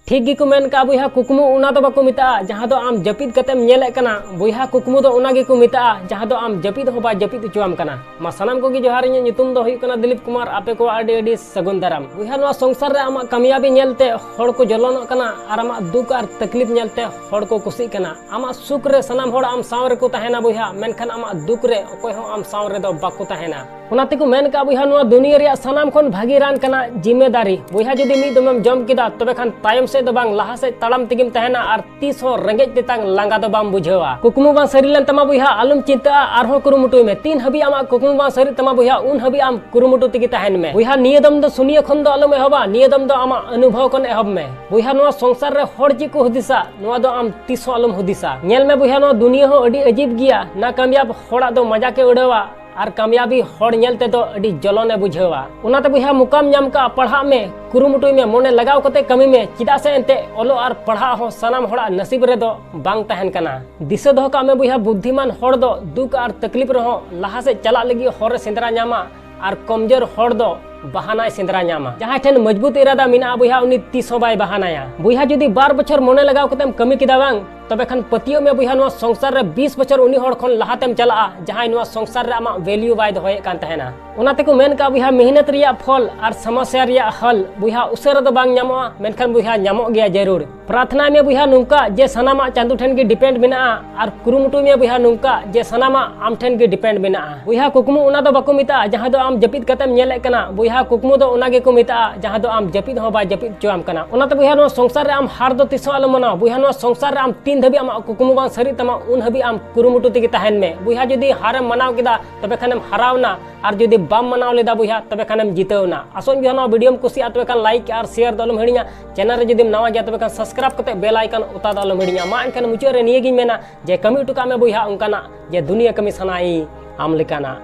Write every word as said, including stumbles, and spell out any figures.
ᱴᱷᱤᱠ ᱜᱮᱠᱚ ᱢᱮᱱ ᱠᱟᱜᱼᱟ ᱵᱚᱭᱦᱟ, ᱠᱩᱠᱢᱩ ᱚᱱᱟ ᱫᱚ ᱵᱟᱠᱚ ᱢᱮᱛᱟᱜᱼᱟ ᱡᱟᱦᱟᱸ ᱫᱚ ᱟᱢ ᱡᱟᱹᱯᱤᱫ ᱠᱟᱛᱮᱢ ᱧᱮᱞᱮᱫ ᱠᱟᱱᱟ᱾ ᱵᱚᱭᱦᱟ, ᱠᱩᱠᱢᱩ ᱫᱚ ᱚᱱᱟ ᱜᱮᱠᱚ ᱢᱮᱛᱟᱜᱼᱟ ᱡᱟᱦᱟᱸ ᱫᱚ ᱟᱢ ᱡᱟᱹᱯᱤᱫ ᱦᱚᱸ ᱵᱟᱭ ᱡᱟᱹᱯᱤᱫ ᱦᱚᱪᱚᱣᱟᱢ ᱠᱟᱱᱟ᱾ ᱢᱟ ᱥᱟᱱᱟᱢ ᱠᱚᱜᱮ ᱡᱚᱦᱟᱨ, ᱤᱧᱟᱹᱜ ᱧᱩᱛᱩᱢ ᱫᱚ ᱦᱩᱭᱩᱜ ᱠᱟᱱᱟ ᱫᱤᱞᱤᱯ ᱠᱩᱢᱟᱨ᱾ ᱟᱯᱮ ᱠᱚᱣᱟᱜ ᱟᱹᱰᱤ ᱟᱹᱰᱤ ᱥᱟᱹᱜᱩᱱ ᱫᱟᱨᱟᱢ᱾ ᱵᱚᱭᱦᱟ, ᱱᱚᱣᱟ ᱥᱚᱝᱥᱟᱨ ᱨᱮ ᱟᱢᱟᱜ ᱠᱟᱢᱭᱟᱵᱤ ᱧᱮᱞᱛᱮ ᱦᱚᱲ ᱠᱚ ᱡᱚᱞᱚᱱᱚᱜ ᱠᱟᱱᱟ ᱟᱨ ᱟᱢᱟᱜ ᱫᱩᱠ ᱟᱨ ᱛᱟᱠᱞᱤᱯ ᱧᱮᱞᱛᱮ ᱦᱚᱲ ᱠᱚ ᱠᱩᱥᱤᱜ ᱠᱟᱱᱟ᱾ ᱟᱢᱟᱜ ᱥᱩᱠ ᱨᱮ ᱥᱟᱱᱟᱢ ᱦᱚᱲ ᱟᱢ ᱥᱟᱶ ᱨᱮᱠᱚ ᱛᱟᱦᱮᱱᱟ ᱵᱚᱭᱦᱟ, ᱢᱮᱱᱠᱷᱟᱱ ᱟᱢᱟᱜ ᱫᱩᱠ ᱨᱮ ᱚᱠᱚᱭ ᱦᱚᱸ ᱟᱢ ᱥᱟᱶ ᱨᱮᱫᱚ ᱵᱟᱠᱚ ᱛᱟᱦᱮᱱᱟ᱾ ᱚᱱᱟ ᱛᱮᱠᱚ ᱢᱮᱱ ᱠᱟᱜᱼᱟ ᱵᱚᱭᱦᱟ, ᱱᱚᱣᱟ ᱫᱩᱱᱤᱭᱟᱹ ᱨᱮᱭᱟᱜ ᱥᱟᱱᱟᱢ ᱠᱷᱚᱱ ᱵᱷᱟᱹᱜᱤ ᱨᱟᱱ ᱠᱟᱱᱟ ᱡᱤᱢᱮᱫᱟᱨᱤ᱾ ᱵᱚᱭᱦᱟ, ᱡᱩᱫᱤ ᱢᱤᱫ ᱫᱚᱢᱮᱢ ᱡᱚᱢ ᱠᱮᱫᱟ, ᱛᱚᱵᱮ ᱠᱷᱟᱱ ᱛᱟᱭᱚᱢ ᱥᱮᱫ ᱫᱚ ᱵᱟᱝ, ᱞᱟᱦᱟ ᱥᱮᱫ ᱛᱟᱲᱟᱢ ᱛᱮᱜᱮᱢ ᱛᱟᱦᱮᱱᱟ ᱟᱨ ᱛᱤᱥ ᱦᱚᱸ ᱨᱮᱸᱜᱮᱡ ᱛᱮᱛᱟᱝ ᱞᱟᱸᱜᱟ ᱫᱚ ᱵᱟᱢ ᱵᱩᱡᱷᱟᱹᱣᱟ᱾ ᱠᱩᱠᱢᱩ ᱵᱟᱝ ᱥᱟᱹᱨᱤ ᱞᱮᱱ ᱛᱟᱢᱟ ᱵᱚᱭᱦᱟ, ᱟᱞᱚᱢ ᱪᱤᱱᱛᱟᱹᱜᱼᱟ, ᱟᱨᱦᱚᱸ ᱠᱩᱨᱩᱢᱩᱴᱩᱭ ᱢᱮ᱾ ᱛᱤᱱ ᱦᱟᱹᱵᱤᱡ ᱟᱢᱟᱜ ᱠᱩᱠᱢᱩ ᱵᱟᱝ ᱥᱟᱹᱨᱤᱜ ᱛᱟᱢᱟ ᱵᱚᱭᱦᱟ, ᱩᱱ ᱦᱟᱹᱵᱤᱡ ᱟᱢ ᱠᱩᱨᱩᱢᱩᱴᱩ ᱛᱮᱜᱮ ᱛᱟᱦᱮᱱ ᱢᱮ᱾ ᱵᱚᱭᱦᱟ, ᱱᱤᱭᱟᱹ ᱫᱚᱢ ᱫᱚ ᱥᱩᱱᱤᱭᱟᱹ ᱠᱷᱚᱱ ᱫᱚ ᱟᱞᱚᱢ ᱮᱦᱚᱵᱟ, ᱱᱤᱭᱟᱹ ᱫᱚᱢ ᱫᱚ ᱟᱢᱟᱜ ᱚᱱᱩᱵᱷᱚᱵ ᱠᱷᱚᱱ ᱮᱦᱚᱵ ᱢᱮ᱾ ᱵᱚᱭᱦᱟ, ᱱᱚᱣᱟ ᱥᱚᱝᱥᱟᱨ ᱨᱮ ᱦᱚᱲ ᱪᱮᱫ ᱠᱚ ᱦᱩᱫᱤᱥᱟ, ᱱᱚᱣᱟ ᱫᱚ ᱟᱢ ᱛᱤᱥ ᱦᱚᱸ ᱟᱞᱚᱢ ᱦᱩᱫᱤᱥᱟ᱾ ᱧᱮᱞ ᱢᱮ ᱵᱚᱭᱦᱟ, ᱱᱚᱣᱟ ᱫᱩᱱᱤᱭᱟᱹ ᱦᱚᱸ ᱟᱹᱰᱤ ᱟᱹᱡᱤᱵ ᱜᱮᱭᱟ᱾ ᱱᱟ ᱠᱟᱢᱭᱟᱵ ᱦᱚᱲᱟᱜ ᱫᱚ ᱢᱟᱡᱟᱠ ᱮ ᱩᱰᱟᱹᱣᱟ ᱟᱨ ᱠᱟᱢᱭᱟᱵᱤ ᱦᱚᱲ ᱧᱮᱞ ᱛᱮᱫᱚ ᱟᱹᱰᱤ ᱡᱚᱞᱚᱱ ᱮ ᱵᱩᱡᱷᱟᱹᱣᱟ᱾ ᱚᱱᱟᱛᱮ ᱵᱚᱭᱦᱟ, ᱢᱚᱠᱟᱢ ᱧᱟᱢ ᱠᱟᱜᱼᱟ, ᱯᱟᱲᱦᱟᱜ ᱢᱮ, ᱠᱩᱨᱩᱢᱩᱴᱩᱭ ᱢᱮ, ᱢᱚᱱᱮ ᱞᱟᱜᱟᱣ ᱠᱟᱛᱮ ᱠᱟᱹᱢᱤ ᱢᱮ, ᱪᱮᱫᱟᱜ ᱥᱮ ᱮᱱᱛᱮ ᱚᱞᱚᱜ ᱟᱨ ᱯᱟᱲᱦᱟᱜ ᱦᱚᱸ ᱥᱟᱱᱟᱢ ᱦᱚᱲᱟᱜ ᱱᱟᱥᱤᱵ ᱨᱮᱫᱚ ᱵᱟᱝ ᱛᱟᱦᱮᱱ ᱠᱟᱱᱟ᱾ ᱫᱤᱥᱟᱹ ᱫᱚᱦᱚ ᱠᱟᱜ ᱢᱮ ᱵᱚᱭᱦᱟ, ᱵᱩᱫᱽᱫᱷᱤᱢᱟᱱ ᱦᱚᱲ ᱫᱚ ᱫᱩᱠ ᱟᱨ ᱛᱟᱠᱞᱤᱯ ᱨᱮᱦᱚᱸ ᱞᱟᱦᱟ ᱥᱮᱫ ᱪᱟᱞᱟᱜ ᱞᱟᱹᱜᱤᱫ ᱦᱚᱨ ᱮ ᱥᱮᱸᱫᱽᱨᱟ ᱧᱟᱢᱟ ᱟᱨ ᱠᱚᱢᱡᱳᱨ ᱦᱚᱲ ᱫᱚ ᱵᱟᱦᱟᱱᱟᱭ ᱥᱮᱸᱫᱽᱨᱟ ᱧᱟᱢᱟ᱾ ᱡᱟᱦᱟᱸᱭ ᱴᱷᱮᱱ ᱢᱚᱡᱽᱵᱩᱛ ᱤᱨᱟᱫᱟ ᱢᱮᱱᱟᱜᱼᱟ ᱵᱚᱭᱦᱟ, ᱩᱱᱤ ᱛᱤᱥ ᱦᱚᱸ ᱵᱟᱭ ᱵᱟᱦᱟᱱᱟᱭᱟ᱾ ᱵᱚᱭᱦᱟ, ᱡᱩᱫᱤ ᱵᱟᱨ ᱵᱚᱪᱷᱚᱨ ᱢᱚᱱᱮ ᱞᱟᱜᱟᱣ ᱠᱟᱛᱮᱢ ᱠᱟᱹᱢᱤ ᱠᱮᱫᱟ ᱵᱟᱝ, ᱛᱚᱵᱮ ᱠᱷᱟᱱ ᱯᱟᱹᱛᱭᱟᱹᱣ ᱢᱮ ᱵᱚᱭᱦᱟ, ᱱᱚᱣᱟ ᱥᱚᱝᱥᱟᱨ ᱨᱮ ᱵᱤᱥ ᱵᱚᱪᱷᱚᱨ ᱩᱱᱤ ᱦᱚᱲ ᱠᱷᱚᱱ ᱞᱟᱦᱟᱛᱮᱢ ᱪᱟᱞᱟᱜᱼᱟ, ᱡᱟᱦᱟᱸᱭ ᱱᱚᱣᱟ ᱥᱚᱝᱥᱟᱨ ᱨᱮ ᱟᱢᱟᱜ value ᱵᱟᱭ ᱫᱚᱦᱚᱭᱮᱫ ᱠᱟᱱ ᱛᱟᱦᱮᱱᱟ᱾ ᱚᱱᱟ ᱛᱮᱠᱚ ᱢᱮᱱ ᱠᱟᱜᱼᱟ ᱵᱚᱭᱦᱟ, ᱢᱮᱦᱱᱚᱛ ᱨᱮᱭᱟᱜ ᱯᱷᱚᱞ ᱟᱨ ᱥᱚᱢᱚᱥᱭᱟ ᱨᱮᱭᱟᱜ ᱦᱚᱞ ᱵᱚᱭᱦᱟ ᱩᱥᱟᱹᱨᱟ ᱫᱚ ᱵᱟᱝ ᱧᱟᱢᱚᱜᱼᱟ, ᱢᱮᱱᱠᱷᱟᱱ ᱵᱚᱭᱦᱟ ᱧᱟᱢᱚᱜ ᱜᱮᱭᱟ ᱡᱟᱹᱨᱩᱲ᱾ ᱯᱨᱟᱨᱛᱷᱱᱟᱭ ᱢᱮ ᱵᱚᱭᱦᱟ ᱱᱚᱝᱠᱟ ᱡᱮ ᱥᱟᱱᱟᱢᱟᱜ ᱪᱟᱸᱫᱚ ᱴᱷᱮᱱ ᱜᱮ depend ᱢᱮᱱᱟᱜᱼᱟ, ᱟᱨ ᱠᱩᱨᱩᱢᱩᱴᱩᱭ ᱢᱮ ᱵᱚᱭᱦᱟ ᱱᱚᱝᱠᱟ ᱡᱮ ᱥᱟᱱᱟᱢᱟᱜ ᱟᱢ ᱴᱷᱮᱱ ᱜᱮ depend ᱢᱮᱱᱟᱜᱼᱟ᱾ ᱵᱚᱭᱦᱟ, ᱠᱩᱠᱢᱩ ᱚᱱᱟ ᱫᱚ ᱵᱟᱠᱚ ᱢᱮᱛᱟᱜᱼᱟ ᱡᱟᱦᱟᱸ ᱫᱚ ᱟᱢ ᱡᱟᱹᱯᱤᱫ ᱠᱟᱛᱮᱢ ᱧᱮᱞᱮᱫ ᱠᱟᱱᱟ᱾ ᱵᱚᱭᱦᱟ, ᱠᱩᱠᱢᱩ ᱫᱚ ᱚᱱᱟ ᱜᱮᱠᱚ ᱢᱮᱛᱟᱜᱼᱟ ᱡᱟᱦᱟᱸ ᱫᱚ ᱟᱢ ᱡᱟᱹᱯᱤᱫ ᱦᱚᱸ ᱵᱟᱭ ᱡᱟᱹᱯᱤᱫ ᱦᱚᱪᱚᱣᱟᱢ ᱠᱟᱱᱟ᱾ ᱚᱱᱟᱛᱮ ᱵᱚᱭᱦᱟ, ᱱᱚᱣᱟ ᱥᱚᱝᱥᱟᱨ ᱨᱮ ᱟᱢ ᱦᱟᱨ ᱫᱚ ᱛᱤᱥ ᱦᱚᱸ ᱟᱞᱚᱢ ᱢᱟᱱᱟᱣᱟ᱾ ᱵᱚᱭᱦᱟ, ᱱᱚᱣᱟ ᱥᱚᱝᱥᱟᱨ ᱨᱮ ᱟᱢ ᱛᱤᱱ ᱫᱷᱟᱹᱵᱤᱡ ᱟᱢᱟᱜ ᱠᱩᱠᱢᱩ ᱵᱟᱝ ᱥᱟᱹᱨᱤᱜ ᱛᱟᱢᱟ, ᱩᱱ ᱦᱟᱹᱵᱤᱡ ᱟᱢ ᱠᱩᱨᱩᱢᱩᱴᱩ ᱛᱮᱜᱮ ᱛᱟᱦᱮᱱ ᱢᱮ᱾ ᱵᱚᱭᱦᱟ, ᱡᱩᱫᱤ ᱦᱟᱨᱮᱢ ᱢᱟᱱᱟᱣ ᱠᱮᱫᱟ, ᱛᱚᱵᱮ ᱠᱷᱟᱱᱮᱢ ᱦᱟᱨᱟᱣᱱᱟ, ᱟᱨ ᱡᱩᱫᱤ ᱵᱟᱢ ᱢᱟᱱᱟᱣ ᱞᱮᱫᱟ ᱵᱚᱭᱦᱟ, ᱛᱚᱵᱮ ᱠᱷᱟᱱᱮᱢ ᱡᱤᱛᱟᱹᱣᱱᱟ᱾ ᱟᱥᱚᱜ ᱵᱚᱭᱦᱟ, ᱱᱚᱣᱟ video ᱠᱩᱥᱤᱭᱟᱜᱼᱟ, ᱛᱚᱵᱮ ᱠᱷᱟᱱ like ᱟᱨ share ᱫᱚ ᱟᱞᱚᱢ ᱦᱤᱲᱤᱧᱟ᱾ Channel ᱨᱮ ᱡᱩᱫᱤᱢ ᱱᱟᱣᱟ ᱜᱮᱭᱟ, ᱛᱚᱵᱮ ᱠᱷᱟᱱ subscribe ᱠᱟᱛᱮ bell icon ᱚᱛᱟ ᱫᱚ ᱟᱞᱚᱢ ᱦᱤᱲᱤᱧᱟ᱾ ᱢᱟ ᱮᱱᱠᱷᱟᱱ ᱢᱩᱪᱟᱹᱫ ᱨᱮ ᱱᱤᱭᱟᱹ ᱜᱤᱧ ᱢᱮᱱᱟ ᱡᱮ ᱠᱟᱹᱢᱤ ᱦᱚᱴᱚ ᱠᱟᱜ ᱢᱮ ᱵᱚᱭᱦᱟ ᱚᱱᱠᱟᱱᱟᱜ ᱡᱮ ᱫᱩᱱᱤᱭᱟᱹ ᱠᱟᱹᱢᱤ ᱥᱟᱱᱟᱭ ᱟᱢ ᱞᱮᱠᱟᱱᱟᱜ᱾